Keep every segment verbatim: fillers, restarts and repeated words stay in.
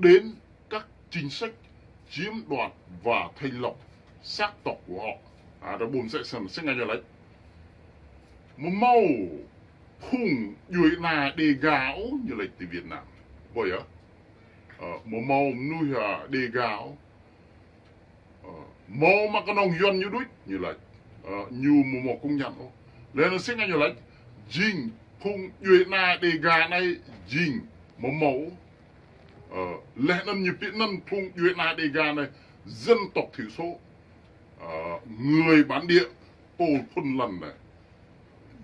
đến các chính sách chiếm đoạt và thanh lọc sắc tộc của họ. À, drei ƀuh msĕ snăn, si ngă ñu lač. Amâo mâo phung djuê ana Đêga ôh ñu lač ti Việt Nam. Ƀuh yơh. Ơ, amâo mâo mnuih, ơ, Đêga ôh. Ơ, mâo mă knŏng Yuăn ñu đuč, ñu lač. Ơ, ñu amâo mâo công nhận ôh. Leh anăn si ngă ñu lač, jing phung djuê ana Đêga anei jing amâo mâo. Ơ, leh anăn ñu pia anăn phung djuê ana Đêga anei dân tộc thiểu số. Ơ, người bản địa, pô phŭn lăn anei.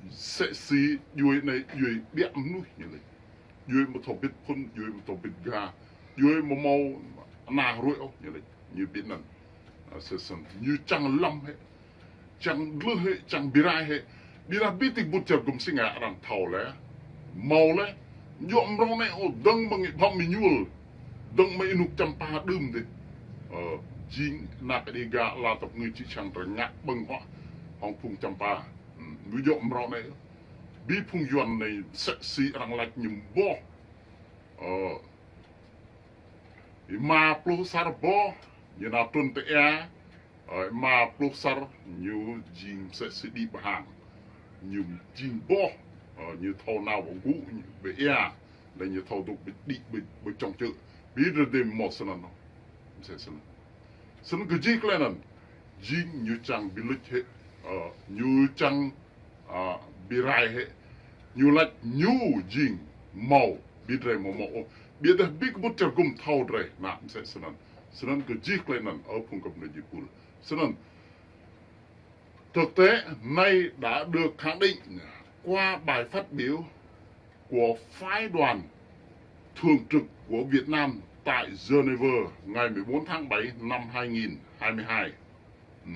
Msĕ si djuê anei djuê ƀiă mnuih ñu lač. Djuê amâo thâo bĭt phŭn, djuê amâo thâo bĭt ga, djuê amâo mâo ana hruê ôh ñu lač. Ñu pia anăn. Ơ, msĕ snăn. Ñu čiăng lăm hĕ. Čiăng dlưh hĕ, čiăng bi rai hĕ. Ƀiădah bi ti kbŭt čar gŭm si ngă arăng thâo leh. Mâo leh. Djŏ mrâo anei ôh dơ̆ng mơ̆ng Y-Bham Êñuôl. Dơ̆ng mơ̆ng ênuk Čăm Pa đưm dih. Ơ, jing anak Đêga ala tăp ngư čư̆ čhiăng drei ngă ƀơ̆ng huă hŏng phung Čăm Pa. Hmm, ñu djŏ mrâo anei. Bi phung Yuăn anei msĕ si arăng lač ñu boh. Ơ, êma pluh asăr boh, ñu nao trŭn ti êa, ơ, êma pluh asăr ñu jing msĕ si đĭ ƀhang. Ñu jing boh, ơ, ñu thâo nao ƀơ gŭ, ñu ƀơ êa, leh ñu thâo dôk ƀơ đĭ ƀơ, ƀơ čŏng čư̆. Bi drei dê mâo snăn ôh. Msĕ snăn. Snăn kơ jih klei anăn, jing ñu čiăng bi luč hĕ, ơ, ñu čiăng, ơ, bi rai hĕ. Ñu lač ñu jing mâo, bi drei amâo mâo ôh. Ƀiădah bi kbŭt čar gŭm thâo drei, nă msĕ snăn. Snăn kơ jih klei anăn, ơ phung găp djuê jih pul. Snăn, thực tế, nay đã được khẳng định qua bài phát biểu của phái đoàn thường trực của Việt Nam tại Geneva ngày mười bốn tháng bảy năm hai nghìn hai mươi hai. Ừ.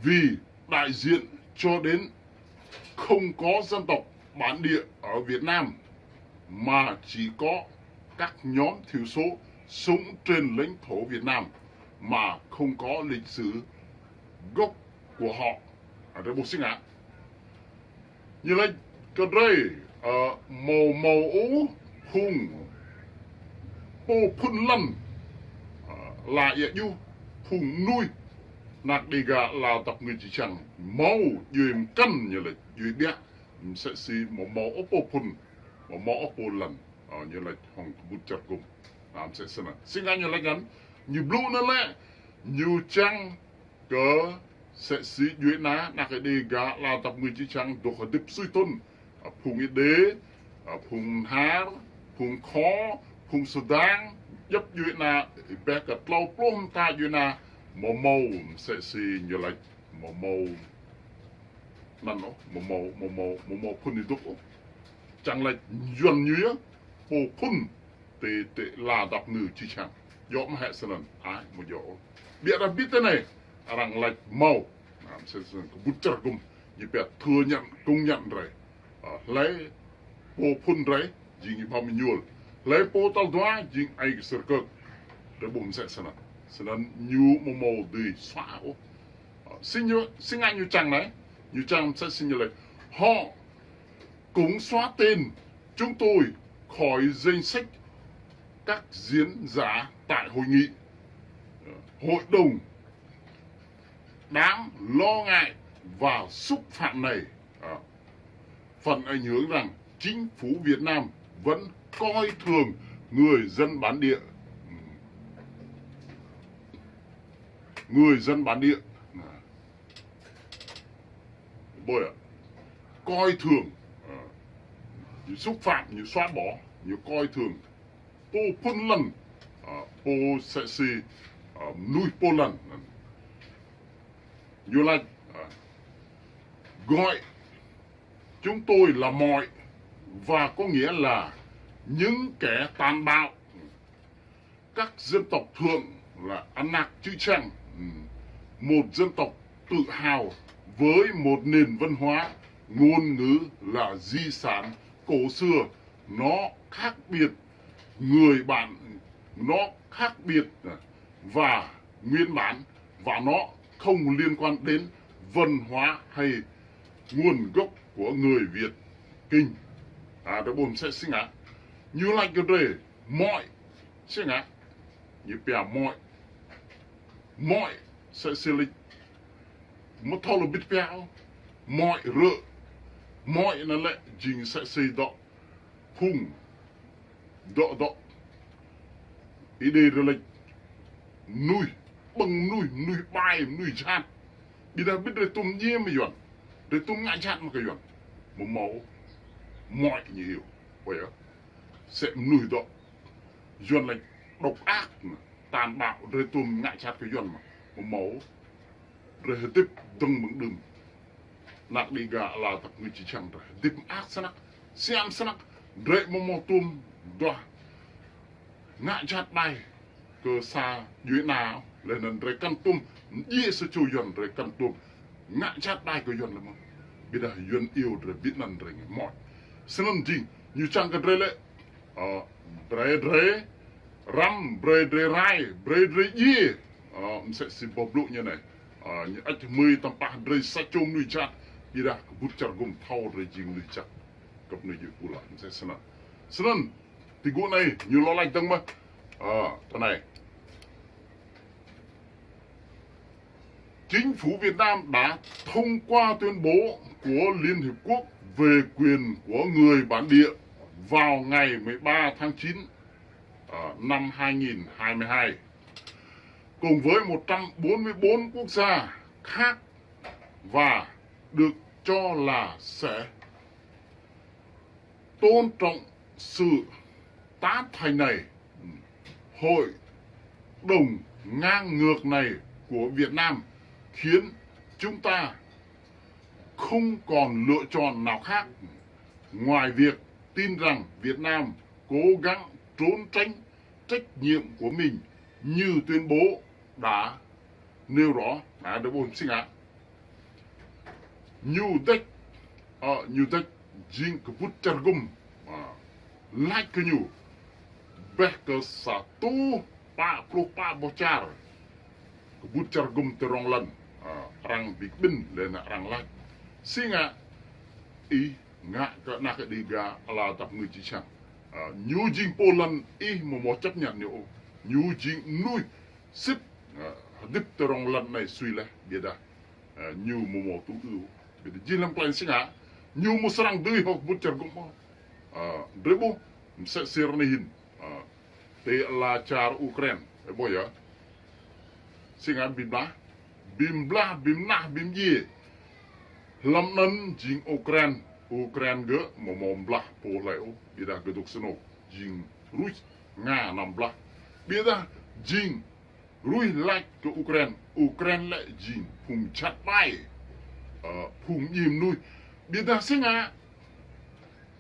Vì đại diện cho đến không có dân tộc bản địa ở Việt Nam mà chỉ có các nhóm thiểu số sống trên lãnh thổ Việt Nam mà không có lịch sử gốc của họ. À, drei ƀuh si ngă. Ñu lač kơ drei, ơ, amâo mâo ôh phung pô phŭn lăn, ơ, la êa djuh, phung mnuih, anak Đêga ala tăp ngư čư̆ čhiăng, mâo djuê mkăn ñu lač, djuê ƀiă, msĕ si amâo mâo ôh pô phŭn, amâo mâo ôh pô lăn, ơ, ñu lač hŏng kbŭt čar gŭm. Nă msĕ snăn. Si ngă ñu lač anăn, ñu blŭ anăn lĕ, ñu čiăng kơ msĕ si djuê ana, anak Đêga ala tăp ngư čư̆ čhiăng dôk hdĭp sui thŭn. Ơ, phung Êđê, ơ, phung Mnhar, phung Kho, phung Sơdang, djăp djuê ana, êbeh kơ tlâo pluh mta djuê ana, amâo mâo msĕ si ñu lač, amâo mâo anăn ôh, amâo mâo, amâo mâo, amâo mâo phŭn êdŭk ôh. Čiăng lač Yuăn ñu yơh, pô phŭn ti, ti ala tăp ngư čư̆ čhiăng. Djŏ mơh hĕ snăn, ai, amâo djŏ ôh. Ƀiădah bi ti anei, arăng lač mâo. Nă, msĕ snăn kbŭt čar gŭm, ñu pia thừa nhận, công nhận drei. Ơ, hlei pô phŭn drei, jing Y-Bham Êñuôl. Hlei pô tal dua, jing aê Ksơr Kơk. Drei ƀuh msĕ snăn. Snăn ñu amâo mâo dưi suă ôh. Ơ, si ñu, si ngă ñu čiăng anei, ñu čiăng msĕ si ñu lač. Họ cũng xóa tên chúng tôi khỏi danh sách các diễn giả tại hội nghị. Hội đồng đáng lo ngại và xúc phạm này, à, phần ảnh hưởng rằng chính phủ Việt Nam vẫn coi thường người dân bản địa. Người dân bản địa. Ƀuh yơh. Coi thường. Ờ. Ñu xúc phạm, ñu xóa bỏ, ñu coi thường. Pô phŭn lăn. Ờ, pô msĕ si, ờ, mnuih pô lăn. Ñu lač, ờ, gọi chúng tôi là mọi và có nghĩa là những kẻ tàn bạo. Các dân tộc Thượng là anak čư̆ čhiăng, một dân tộc tự hào với một nền văn hóa, ngôn ngữ là di sản cổ xưa, nó khác biệt người bản, nó khác biệt và nguyên bản, và nó không liên quan đến văn hóa hay nguồn gốc của người Việt Kinh. À, drei ƀuh msĕ si ngă. Ñu lač kơ drei, Môi. Snăn ngă. Ñu pia môi. Môi. Msĕ si lĕ. Mthâo lŏ bĭt pia. Môi rơ̆. Môi anăn lĕ jing msĕ si dŏ. Phung. Dŏ dŏ. Êdei rơlêč. Mnuih. Ƀơ̆ng mnuih, mnuih ƀai, mnuih jhat. Ƀiădah bĭt drei tuôm djiê mơ̆ng Yuăn. Drei tuôm ngă jhat mơ̆ng kơ Yuăn. Mâo mâo. Môi ñu iêu. Ƀuh yơh. Msĕ mnuih dŏ. Yuăn lač độc ác, tàn bạo, drei tuôm ngă jhat kơ Yuăn mơh. Mâo mâo. Drei hdĭp dơ̆ng mơ̆ng đưm. Anak Đêga ala tăp ngui či čiăng drei hdĭp mơak snăk. Siam snăk. Drei mâo mâo tuôm duah. Ngă jhat ƀai. Kơ sa djuê ana. Leh anăn drei kăn tuôm. Mdjiê sa čô Yuăn drei kăn tuôm. Ngă jhat ƀai kơ Yuăn leh mơh. Ƀiădah Yuăn iêu drei bĭt anăn drei ngă môi. Snăn jing. Ñu čiăng kơ drei lĕ. Ơ, brei drei răm, brei drei rai, brei drei djiê. Ơ, msĕ si boh blŭ ñu anei. Ơ, ñu ăt hmưi tăm pah drei sa čô mnuih jhat, ƀiădah kbŭt čar gŭm thâo drei jing mnuih jhat. Kăp mnuih jŭ pula, msĕ snăn. Snăn, ti gŭ anei, ñu lŏ lač dơ̆ng mơh. Ơ, ti anei. Chính phủ Việt Nam đã thông qua tuyên bố của Liên Hiệp Quốc về quyền của người bản địa vào ngày mười ba tháng chín, à, năm hai nghìn hai mươi hai, cùng với một trăm bốn mươi bốn quốc gia khác, và được cho là sẽ tôn trọng sự tán thành này. Hội đồng ngang ngược này của Việt Nam khiến chúng ta không còn lựa chọn nào khác ngoài việc tin rằng Việt Nam cố gắng trốn tránh trách nhiệm của mình như tuyên bố đã nêu rõ. À, drei ƀuh si ngă. Ñu dêč, ơ, ñu dêč jing kbŭt čar gŭm. Ơ, lač kơ ñu. Bĕ kơ sa êtuh pă pluh pă boh čar. Kbŭt čar gŭm ti rŏng lăn. Ơ, arăng bi kƀĭn leh anăn arăng lač. Si ngă ih ngă kơ anak Đêga ala tăp ngui či čiăng. Ơ, ñu jing pô lăn ih mâo mâo chấp nhận ñu. Ñu jing mnuih sĭt, ơ, hdĭp ti rŏng lăn anei sui leh, ƀiădah. Ơ, ñu mâo mâo tŭ ư. Ƀiădah jih hlăm klei si ngă, ñu mâo srăng dưi hŏng kbŭt čar gŭm mơh. Ơ, drei ƀuh, msĕ si ară anei hĭn. Ơ, ti ala čar Ukraine, ơ, ƀuh yơh. Si ngă bi blah, bi blah, bi mnah, bi mdjiê. Hlăm anăn jing Ukraine, Ukraine gơ̆ mâo mâo blah pô hlei ôh, ƀiădah gơ̆ dôk snăk, jing Rus, Nga năm blah. Ƀiădah jing Rus lač kơ Ukraine, Ukraine lĕ jing phung jhat ƀai, ơ, phung mdjiê mnuih. Ƀiădah si ngă,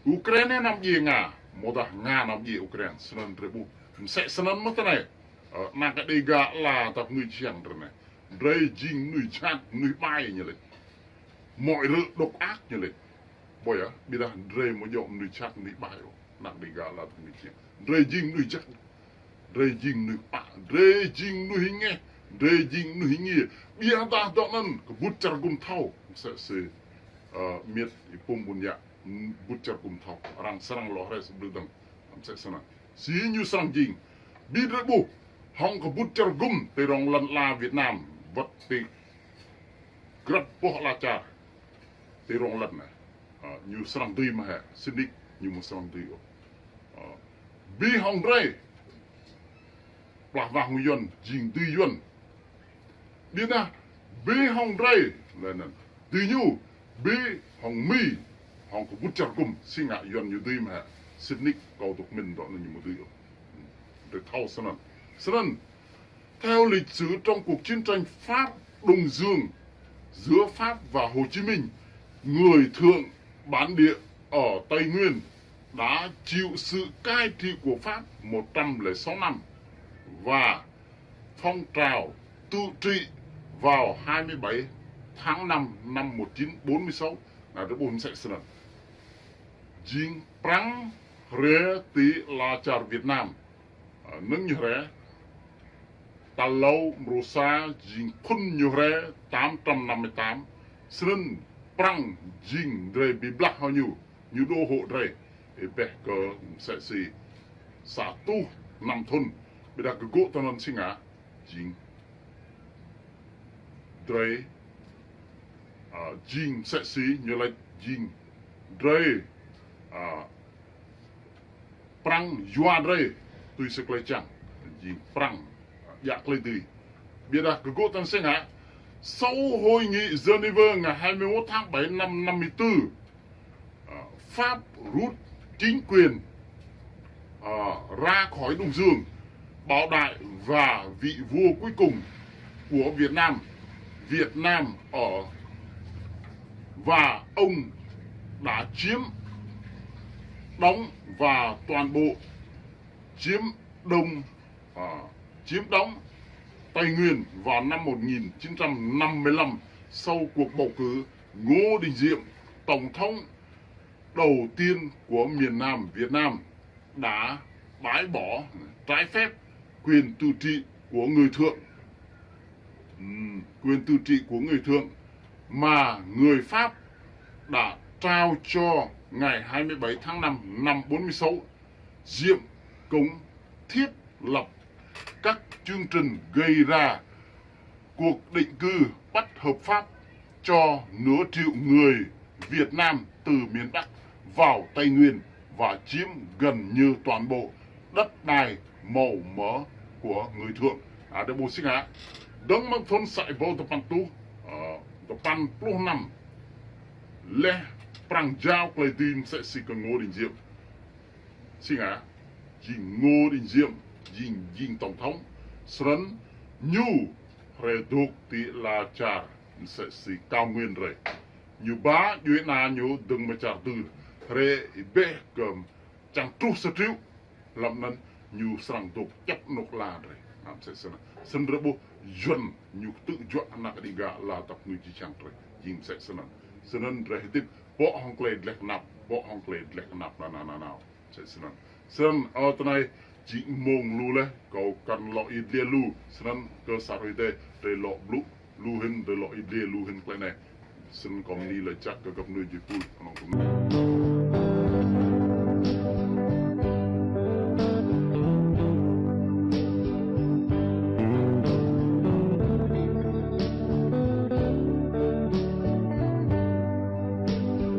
Ukraine năm djiê Nga, amâodah Nga năm djiê Ukraine, snăn drei ƀuh. Msĕ snăn mơh ti anei, ơ, anak Đêga ala tăp ngui či čiăng drei anei. Drei jing mnuih jhat, mnuih ƀai ñu lač. Môi rơ̆ độc ác ñu lač. Ƀuh yơh, ƀiădah drei mâo djŏ mnuih jhat, mnuih ƀai ôh. Anak Đêga ala tăp ngui či čiăng. Drei jing mnuih jhat. Drei jing mnuih pă. Drei jing mnuih êngeh. Drei jing mnuih êngiê. Ƀiădah dŏ anăn kbŭt čar gŭm thâo. Msĕ si, ơ, miêt Y-Pum Ƀuôn Yă. Kbŭt čar gŭm thâo. Arăng srăng lŏ hriê sa blư̆ dơ̆ng. Msĕ snăn. Si ñu srăng jing. Bi drei ƀuh. Hŏng kbŭt čar gŭm ti rŏng lăn ala Việt Nam. Wăt ti grăp boh ala čar. Ti rŏng lăn anei. Ơ, ñu srăng dưi mơh hĕ. Sĭt nik ñu mâo srăng dưi ôh. Ơ, bi hŏng drei. Plah wah hŏng Yuăn, jing dưi Yuăn. Ƀiădah, bi hŏng drei, leh anăn. Dưi ñu, bi hŏng Mi, hŏng kbŭt čar gŭm, si ngă Yuăn ñu dưi mơh hĕ. Sĭt nik kâo dôk mĭn dŏ anăn ñu mâo dưi ôh. Drei thâo snăn. Snăn, theo lịch sử trong cuộc chiến tranh Pháp Đông Dương giữa Pháp và Hồ Chí Minh, người Thượng bản địa ở Tây Nguyên đã chịu sự cai trị của Pháp một trăm lẻ sáu năm và phong trào tự trị vào hai mươi bảy tháng năm năm một chín bốn mươi sáu. Nah, drei ƀuh msĕ snăn. Jing Prăng hriê ti ala čar Việt Nam. Ơ, nơ̆ng ñu hriê. Tal tlâo mrô sa jing phŭn ñu hriê tám trăm năm mươi tám. Snăn Prăng jing drei bi blah hŏng ñu. Ñu đô hộ drei. Ih ƀuh kơ msĕ si. sa êtuh năm thŭn. Ƀiădah kơ gŭ tơ anăn si ngă, jing drei, a, jing msĕ si ñu lač jing drei, a, Prăng yua drei tui si klei čiăng, jing Prăng, a, djă klei dưi. Ƀiădah kơ gŭ tơ anăn si ngă, sau hội nghị Geneva ngày hai mươi mốt tháng bảy năm năm mươi tư, à, Pháp rút chính quyền, à, ra khỏi Đông Dương, Bảo Đại và vị vua cuối cùng của Việt Nam, Việt Nam ở, và ông đã chiếm đóng và toàn bộ chiếm Đông, à, chiếm đóng Tây Nguyên vào năm một nghìn chín trăm năm mươi lăm sau cuộc bầu cử Ngô Đình Diệm, tổng thống đầu tiên của miền Nam Việt Nam, đã bãi bỏ trái phép quyền tự trị của người Thượng, ừm, quyền tự trị của người Thượng mà người Pháp đã trao cho ngày hai mươi bảy tháng năm năm bốn mươi sáu. Diệm cũng thiết lập các chương trình gây ra cuộc định cư bất hợp pháp cho nửa triệu người Việt Nam từ miền Bắc vào Tây Nguyên và chiếm gần như toàn bộ đất đai màu mỡ của người Thượng. A, drei ƀuh si ngă. Dơ̆ng mơ̆ng thŭn sa êbâo dua păn êtuh, ơ, dua păn pluh năm, leh Prăng jao klei dưi msĕ si kơ Ngô Đình Diệm. Si ngă, jing Ngô Đình Diệm, jing, jing tổng thống. Snăn ñu hriê dôk ti ala čar msĕ si cao nguyên drei. Ñu ba djuê ana ñu dơ̆ng mơ̆ng čar Dưr. Hriê êbeh kơ čiăng truh sa triệu. Hlăm anăn ñu srăng dôk čăp anôk ala drei. Nă msĕ snăn. Snăn drei ƀuh Yuăn ñu ktư̆ juă anak Đêga ala tăp ngư čư̆ čhiăng drei. Jing msĕ snăn. Snăn drei hdĭp pŏk hŏng klei dleh knap, pŏk hŏng klei dleh knap nanao nanao. Msĕ snăn. Snăn, ơ, tinei jing mmông lu leh, kâo kăn lŏ yăl dliê lu, snăn kơ sa hruê drei lŏ blŭ lu hĭn, drei lŏ yăl dliê lu hĭn klei anei. Snăn kâo mni lač jăk kơ găp djuê jih pul, knŏng tŭ anei.